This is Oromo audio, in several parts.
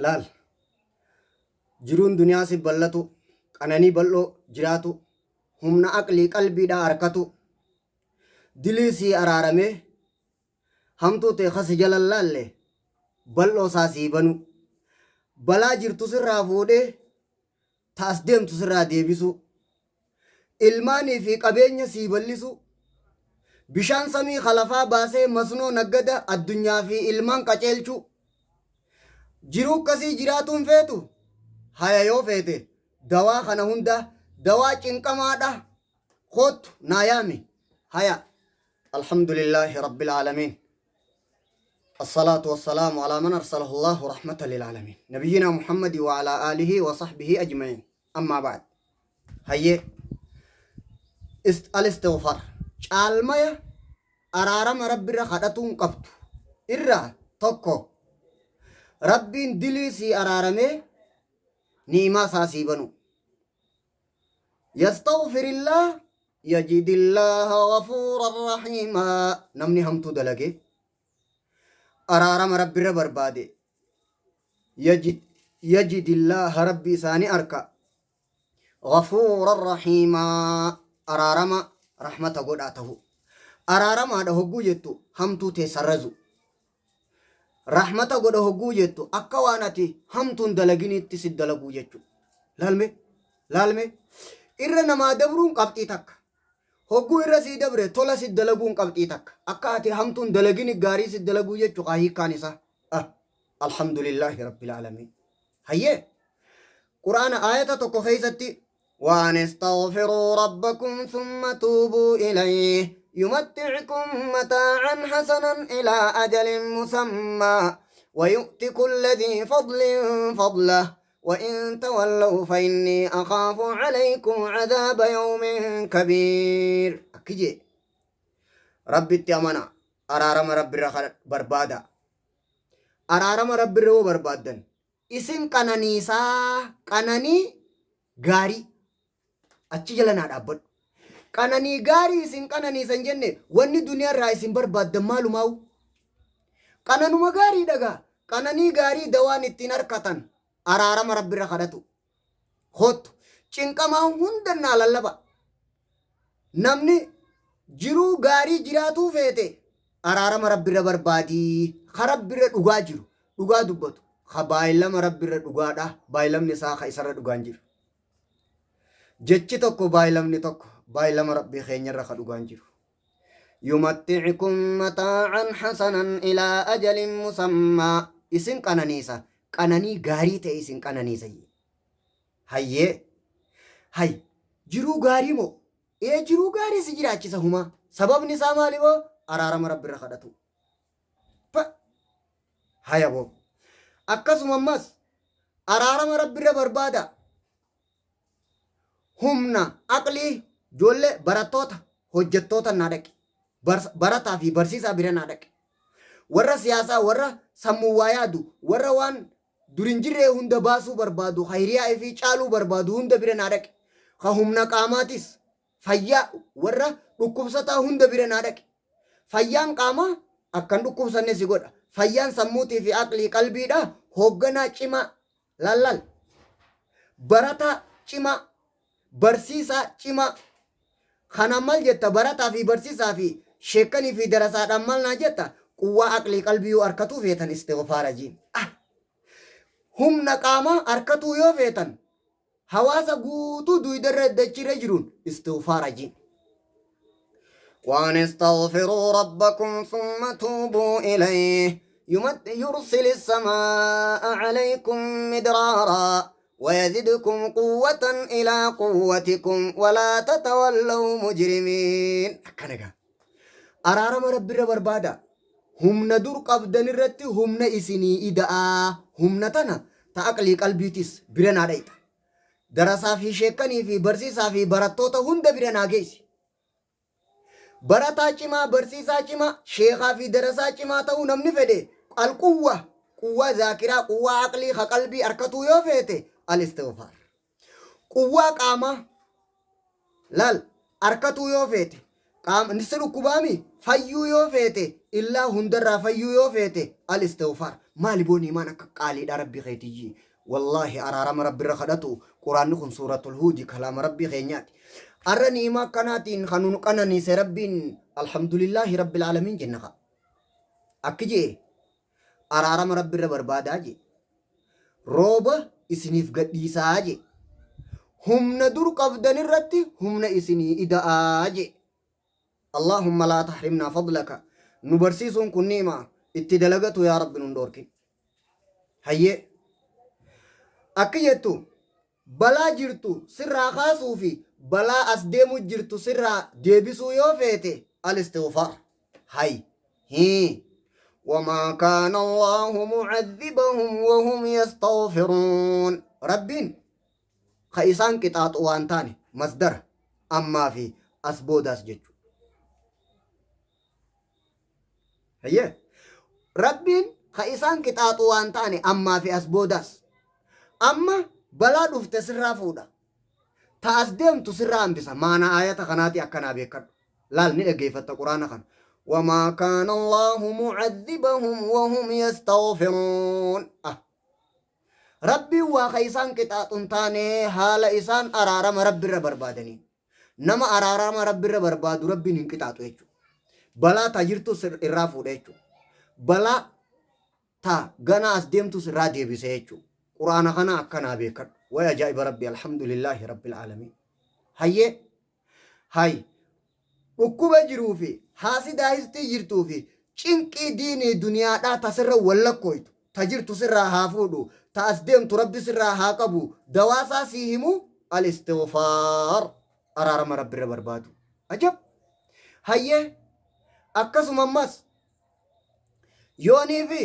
Laal. Jiruun duniyaa si bal'atu, qananii bal'oo jiraatu, humna aqlii qalbiidhaa arkatu, dilii sii araaramee, hamtuu tee ka si jala hin laalle bal'oo isaa sii banuu, balaa jirtu sirraa fuudhee ta as deemtu sirraa deebisuu, ilmaanii fi qabeenya sii bal'isuu, bishaan samii ka lafaa baasee masnoo naggada addunyaa fi ilmaan qaceelchuu. Jiruu akkasii jiraatuu hin feetu? Haya yoo feete dawaa kana hunda dawaa cinqamaadha koottu naa yaami. Haya Alhamdulillaahi Rabbil Aalamiin. الصلاة والسلام على من أرسله الله رحمة للعالمين نبينا محمد وعلى آله وصحبه أجمعين أما بعد هيا الاستغفار caalmaya araarama Rabbirra kadhatuun qabdu irraa tokko Rabbiin dilii sii araaramee ni'imaa isaa sii banu. Yastaghfirillaah yajidillaaha ghafuuran rahiimaa. Namni hamtuu dalage araarama Rabbirra barbaade yajid yajidillaaha Rabbi isaani arka ghafuuran rahiimaa araarama rahmata godhaa tahu. Araaramaadha hogguu jettu hamtuu tee sarrazu. Rahmata godha hogguu jettu akka waan ati hamtuun dalaginiitti si dalaguu jechu. Laalme laalme irra namaa dabruun qabxii takka. Hogguu irra sii dabre tola si dalaguun qabxii takka. Akka ati hamtuun dalagini gaarii si dalaguu jechu kaa hiikkaan isaa. Ah, alhamdulillaahi rabbil aalamiin. Hayyee Qur'aana aayata tokko keessatti وأن استغفروا ربكم ثم توبوا إليه يمتعكم متاعا حسنا إلى أجل مسمى ويؤت كل ذي فضل فضله وإن تولوا فإني أخاف عليكم عذاب يوم كبير. أكجي ربي أمنا أرارم ربي بربادا أرارم ربي رو بربادا Isin qananiisaa qananii gaarii achi jala naa dhaabbadhu. Qananii gaarii isin qananiisa hin jenne wanni duniyaa irraa isin barbaaddan maalumaa'u. Qananuma gaarii dhagaa. Qananii gaarii dawaan ittiin harkatan araarama Rabbirra kadhatu. Kottu cinqamaa hunda naa lallaba. Namni jiruu gaarii jiraatuu feete araarama Rabbirra barbaadii. Ka Rabbirra dhugaa jiru dhugaa dubbatu. Ka baay'ilama Rabbirra dhugaadha baay'ilamni isaa ka isarra dhugaan jiru. Jechi tokko baay'ilamni tokko baay'ilama Rabbii keenyarra ka dhugaan jiru. Yumatti'ukum mataa'an hasanan ilaa ajalin musammaa. Isin qananiisa qananii gaarii ta'e isin qananiisa. Hayyee. Hay. Jiruu gaarii moo? Ee jiruu gaarii si jiraachisa humaa. Sababni isaa maali boo? Araarama Rabbirra kadhatu. Pa. Haya boo. Akkasuma ammas araarama Rabbirra barbaada. Humna aqlii ijoollee barattoota hojjettoota naa dhaqi. Barataa fi barsiisaa bira naa dhaqi. Warra siyaasaa warra sammuu waa yaadu warra waan dur hin jirree hunda baasuu barbaadu ka hiriyaa ifii caaluu barbaadu hunda bira naa dhaqi. Ka humna qaamaatis fayyaa warra dhukkubsataa hunda bira naa dhaqi. Fayyaan qaamaa akka hin dhukkubsanne si godha. Fayyaan sammuutii fi aqlii qalbiidha hoogganaa cimaa laal laal barataa cimaa barsiisaa cimaa kanaan maal jetta barataa fi barsiisaa fi sheekkanii fi darasaadhaan maal naa jetta quwwaa aqlii qalbii yoo arkatuu feetan istighfaara jiin ah humna qaamaa arkatuu yoo feetan hawaasa guutuu duydarra dachirra jiruun istighfaara jiin وأن استغفروا ربكم ثم توبوا إليه يرسل السماء عليكم مدرارا ويزدكم قوة إلى قوتكم ولا تتولوا مجرمين. Akkana gaa. Araarama Rabbirra barbaada. Humna dur qabdan irratti humna isinii ida'aa. Humna tana ta aqlii qalbiitis bira naa dhayxa. Darasaa fi sheekkanii fi barsiisaa fi barattoota hunda bira naa geessi. Barataa cimaa, barsiisaa cimaa, sheekaa fi darasaa cimaa ta'uu namni fedhe alquwwa, quwwaa zaakiraa, quwwaa aqlii ka qalbii arkatuu yoo feete al-istighfaar. Quwwaa qaamaa laal arkatuu yoo feete qaama si dhukkubaami Fayyuu yoo feete, illaa hundarraa fayyuu yoo feete, al istighfaar. Maali boo ni'imaan akka qaaliidha Rabbii keetiyyii. Wallaahi araarama Rabbirra kadhatu. Quraanni kun suuratul Huudi kalaama Rabbii keenyaati. Arra ni'imaa akkanaatiin kan nu qananiise Rabbiin alhamdulillaahi rabbil aalamiin jenna kaa. Akki je'e araarama Rabbirra barbaadaa je'e. Rooba isiniif gadhiisaa je'e. Humna dur qabdanirratti humna isinii ida'aa je'e. Allaahumma laa tahrimnaa fadlaka. Nu barsiisuun kun ni'ima itti dalagatu yaa Rabbi nun dhoorkin. Hayyee. Akki jettu balaa jirtu sirraa kaasuu fi balaa as deemu jirtu sirraa deebisuu yoo feete al istighfaar. Hay. Hii. Wamaa kaana Allaahu mu'adhibahum wahum yastaghfiruun. Rabbiin ka isaan qixaaxu waan taane masdara ammaa fi as boodaas jechu. Hayyee. Rabbiin ka isaan qixaaxu waan taane ammaa fi as boodaas. Amma balaa dhufte sirraa fuudha. Ta as deemtu sirraa hambisa. Maana aayata kanaati akkanaa beekadhu. Laal ni dhaggeeffatta quraana kana. Wamaa kaana Allaahu mu'adhibahum wahum yastaghfiruun. Ah. Rabbiin waa ka isaan qixaaxu hin taane haala isaan araarama Rabbirra barbaadaniin. Nama araarama Rabbirra barbaadu Rabbiin hin qixaaxu jechuudha. Balaa ta jirtus irraa fuudha jechuudha. Balaa ta ganaa as deemtus irraa deebisa jechuudha. Quraana kana akkanaa beekadhu. Way ajaa'iba Rabbi alhamdulillaahi Rabbil aalamiin. Hayyee hay dhukkuba jiruu fi haasidaa histii jirtuu fi cinqii diinii duniyaadhaa ta sirra wal lakkooytu ta jirtu sirraa haa fuudhu ta as deemtu Rabbi sirraa haa qabu dawaasaa sii himu al istighfaar araarama Rabbirra barbaadu. Ajab! Hayyee akkasuma ammas yoonii fi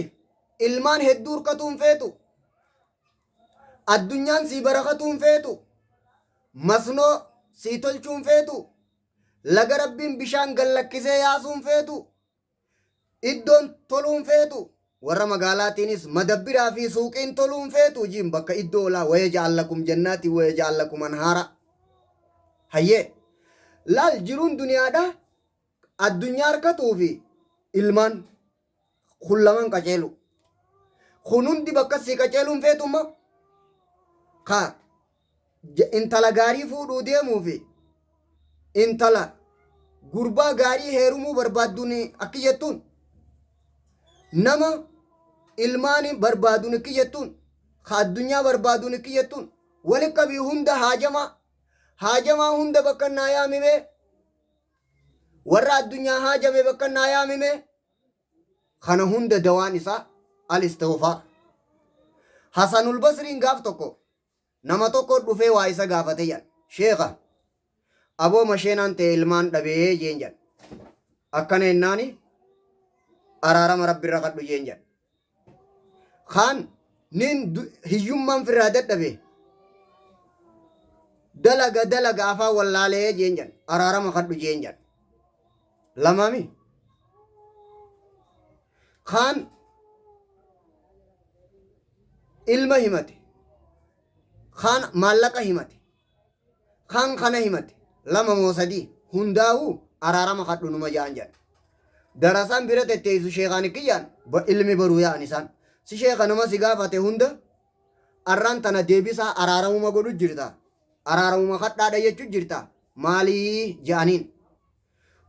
ilmaan hedduu hirkatuu hin feetu addunyaan sii barakatuu hin feetu masnoo sii tolchuu hin feetu laga Rabbiin bishaan gallakkisee yaasuu hin feetu iddoon toluu hin feetu warra magaalaatiinis madabbiraa fi suuqiin toluu hin feetu jiin bakka iddoo olaa waya ja'allakum jannaati waya ja'allakum anhaara. Hayyee laal jiruun duniyaadha addunyaa harkatuu fi ilmaan kun laman qaceelu kun hundi bakka sii qaceeluu hin feetumma ka intala gaarii fuudhuu deemuu fi intala gurbaa gaarii heerumuu barbaadduun akki jettuun nama ilmaan barbaaduun akki jettuun ka addunyaa barbaaduun akki jettuun wali qabii hunda haajamaa haajamaa hunda bakka naa yaamimee warra addunyaa haajame bakka naa yaamimee kana hunda dawaan isaa al istighfaar. Hasanul Basriin gaaf tokko nama tokko dhufee waa isa gaafate jedhan. Sheekha aboo masheenaan ta'e ilmaan dhabee jeen jedhan. Akkana jennaani araarama Rabbi irra kadhu jeen jedhan. Kaan nin hiyyummaan firraa dadhabe dalaga dalaga afaan wallaalee jeen jedhan. Araarama kadhu jeen jedhan. Lamaami. Kaan ilma himate. Kaan maallaqa himate. Kaan kana himate. Lama moo sadii. Hundaa'uu araarama kadhu numa ja'an jedhan. Darasaan bira tetteessu sheekaan kiyyaan ilmi baruu yaa'an isaan. Si sheeka nama si gaafate hunda arraan tana deebisaa araaramuma godhu jirta. Araaramuma kadhaadha jechu jirta. Maalii ja'aniin.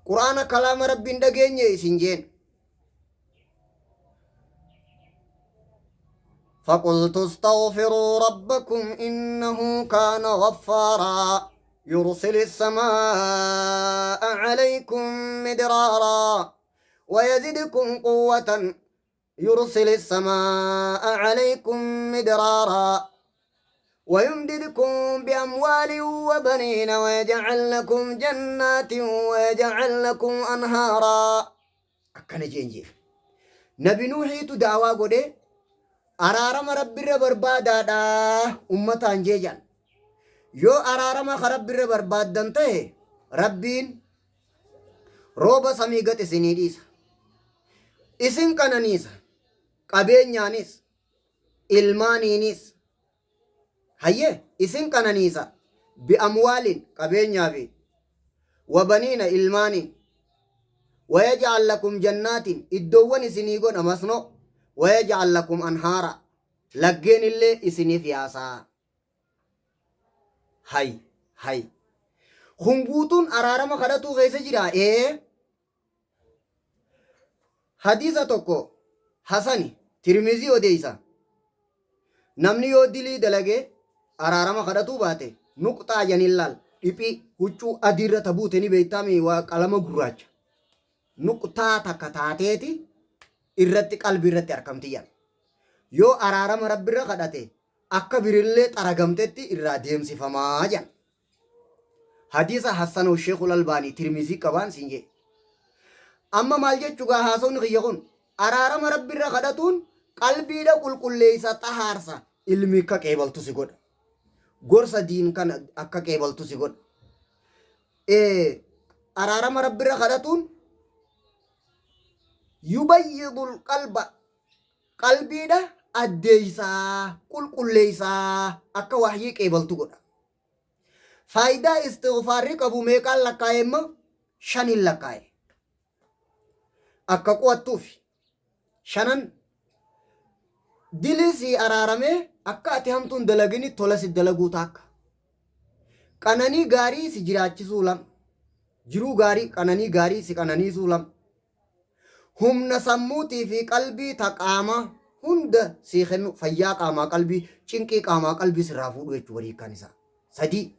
Qur'aana kalaama Rabbiin dhageenye isin jeen. فقلت استغفروا ربكم إنه كان غفارا يرسل السماء عليكم مدرارا ويزدكم قوة يرسل السماء عليكم مدرارا ويمددكم بأموال وبنين ويجعل لكم جنات ويجعل لكم أنهارا. Akkana jeen jee. Nabi Nuuhiitu da'awaa godhee araarama Rabbirra barbaadaadha ummataan jee jedhan. Yoo araarama ka Rabbirra barbaaddan ta'e Rabbiin rooba samii gad isinii dhiisa. Isin qananiisa. Qabeenyaanis ilmaaniinis. Hayyee isin qananiisa bi'amwaaliin qabeenyaa fi wabaniina ilmaaniin. Wayaj'al lakum jannaatin iddoowwan isinii godha masnoo. Wayaj'al lakum anhaara laggeen illee isiniif yaasaa. Hay hay. Kun guutuun araarama kadhatuu keessa jira ee. Hadiisa tokko Hasani Tirmizii odeeysa. Namni yoo dilii dalagee araarama kadhatuu baate nuqxaa janiin laal dhiphii huccuu adiirra ta buute ni beektaami waa qalama gurraacha. Nuqtaa takka taateeti irratti qalbii irratti arkamti jedhan. Yoo araarama Rabbirra kadhate akka birillee xaragamtetti irraa deemsifamaa jedhan. Hadiisa Hassanahu Sheekul Albaanii Tirmizii qabaan siin jee. Amma maal jechu gaa haasawni kiyya kun araarama Rabbirra kadhatuun qalbiidha qulqulleeysa xahaarsa ilmi akka qeebaltu si godha. Gorsa diin kana akka qeebaltu si godha. Araarama Rabbirra kadhatuun yubayyidul qalba qalbiidha addeeysa qulqulleeysa akka wahyii qeebaltu godha. Faayidaa istighfaarri qabu meeqaan lakkaa'e immoo? Shaniin lakkaa'e. Akka qu'attuufi. Shanan dilii sii araaramee akka ati hamtuun dalagini tola si dalaguu taakka. Qananii gaarii si jiraachisuu lama. Jiruu gaarii qananii gaarii si qananiisuu lama. Humna sammuutii fi qalbii ta qaamaa hunda sii kennu fayyaa qaamaa qalbii cinqii qaamaa qalbii sirraa fuudhuu jechuu bari hiikkaan isaa. 3.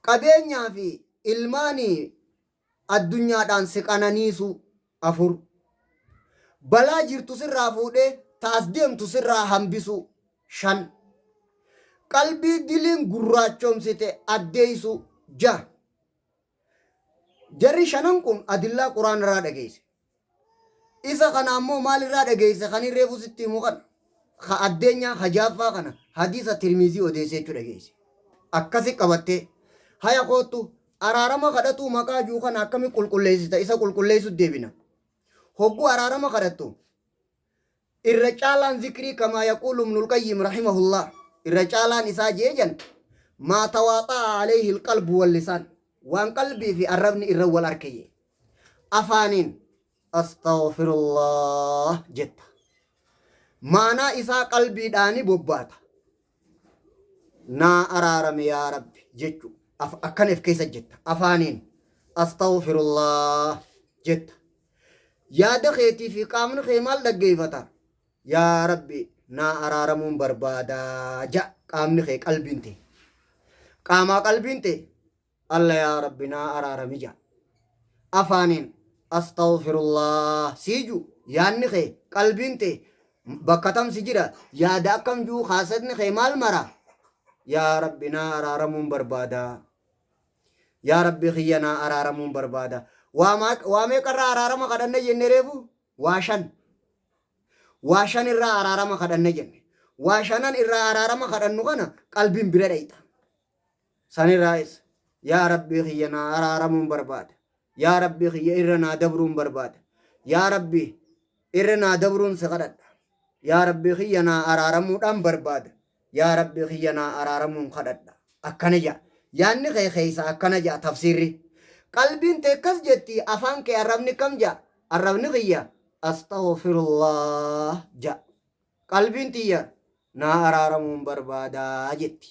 Qabeenyaa fi ilmaanii addunyaadhaan si qananiisuu 4. Balaa jirtu sirraa fuudhee ta as deemtu sirraa hambisuu 5. Qalbii diliin gurraachomsite addeessuu 6. Jarri shanan kun adillaa Qur'aana irraa dhageeyse. Isa kana ammoo maal irraa dhageeyse kan reefu sitti himu kana. Ka addeenyaa ka jaaffaa kana hadiisa Tirmizii odeessee jechuu dhageeyse. Akkasi qabattee haya koottu araarama kadhatuu maqaa juu kana akkami qulqulleessita isa qulqulleessu deebina. Hogguu araarama kadhattu Irra caalaan zikrii kamaa yaquulu ibnul qayyim rahimahullah irra caalaan isaa jeejan maa tawaaxa'a alayhi alqalbu wal lisaan waan qalbii fi arrabni irra wal arkeye afaaniin astaghfirullah jetta maanaa isaa qalbiidhaani bobbaata naa araarami yaa rabbi jechu akkana if keessa jetta afaaniin astaghfirullah jetta Yaada keetii fi qaamni kee maal dhaggeeffata? Yaa Rabbi naa araaramuun barbaada ja'a qaamni kee qalbiin tee. Qaamaa qalbiin tee Alla yaa Rabbi naa araarami ja'a. Afaaniin astaghfirullah sii ju yaadni kee qalbiin tee bakka tam si jira yaada akkam juu kaasetni kee maal mara? Yaa Rabbi naa araaramuun barbaada. Yaa Rabbii kiyya naa araaramuun barbaada. Waa maa- waa meeqarraa araarama kadhanne jenne reefu? Waa shan. Waa shan irraa araarama kadhanne jenne. Waa shanan irraa araarama kadhannu kana qalbiin bira dhayxa. Sanirraayis yaa Rabbii kiyya naa araaramuun barbaada. Yaa Rabbii kiyya irra naa dabruun barbaada. Yaa Rabbii irra naa dabruun si kadhadha. Yaa Rabbii kiyya naa araaramuudhaan barbaada. Yaa Rabbii kiyya naa araaramuun kadhadha. Akkana ja'a. Yaanni kee keessa akkana ja'a tafsiirri. Qalbiin tee akkas jetti afaan kee arrabni kam ja'a? Arrabni kiyya astaghfirullah ja'a. Qalbiin tiyya naa araaramuun barbaada jetti.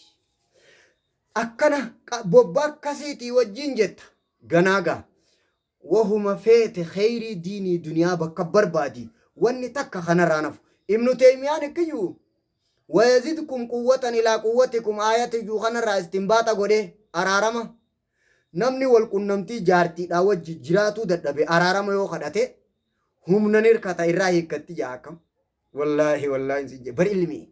Akkana bobba akkasiitii wajjin jetta. Ganaa gaa. Wahuma feete kheyrii diinii duniyaa bakka barbaadi wanni takka kanarraa nafu. Ibnu Teeymiyaan ikkiyyuu wayazidkum quwwatan ilaa quwwatikum aayata iyyuu kanarraa istinbaaxa godhee araarama namni wal qunnamtii jaartiidhaa wajji jiraatuu dadhabe araarama yoo kadhate humnan hirkata irraa hiikkatti jaa akkam. Wallaahi wallaahi sin jedhe bar ilmii.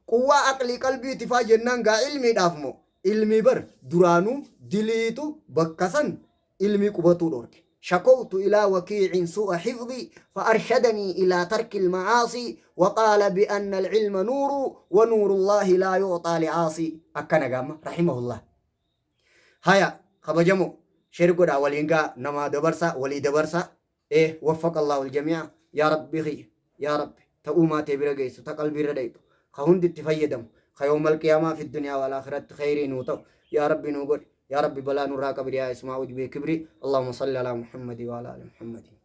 Quwwaa aqlii qalbii tifaa jennaan gaa ilmiidhaaf moo ilmii bar duraanuu diliitu bakka san ilmii qubatuu dhorke. Shakowtu ilaa wakiicin su'a hifdii fa arshadanii ilaa tarki almacaasii wa qaala bi'anna alcilma nuuru wa nuurullaahi laa yu'xaa licaasii akkana gaamma rahimahullah. Haya kabajamoo share godhaa waliin gaa namaa dabarsaa walii dabarsaa Ee waffaqa Allahu aljamii'a yaa Rabbi kiyya yaa Rabbi ta uumaa tee bira geessu ta qalbii irra dhayxu ka hundi itti fayyadamu ka yawmal qiyaamaa fi duniyaa wal aakiratti kheyrii nuu ta'u yaa Rabbi nuu godhi. Yaa Rabbi, balaa nurraa qabri, yaa ismaa ujbee kibri. Allahumma salli alaa Muhammadi wa alaa ali Muhammadi.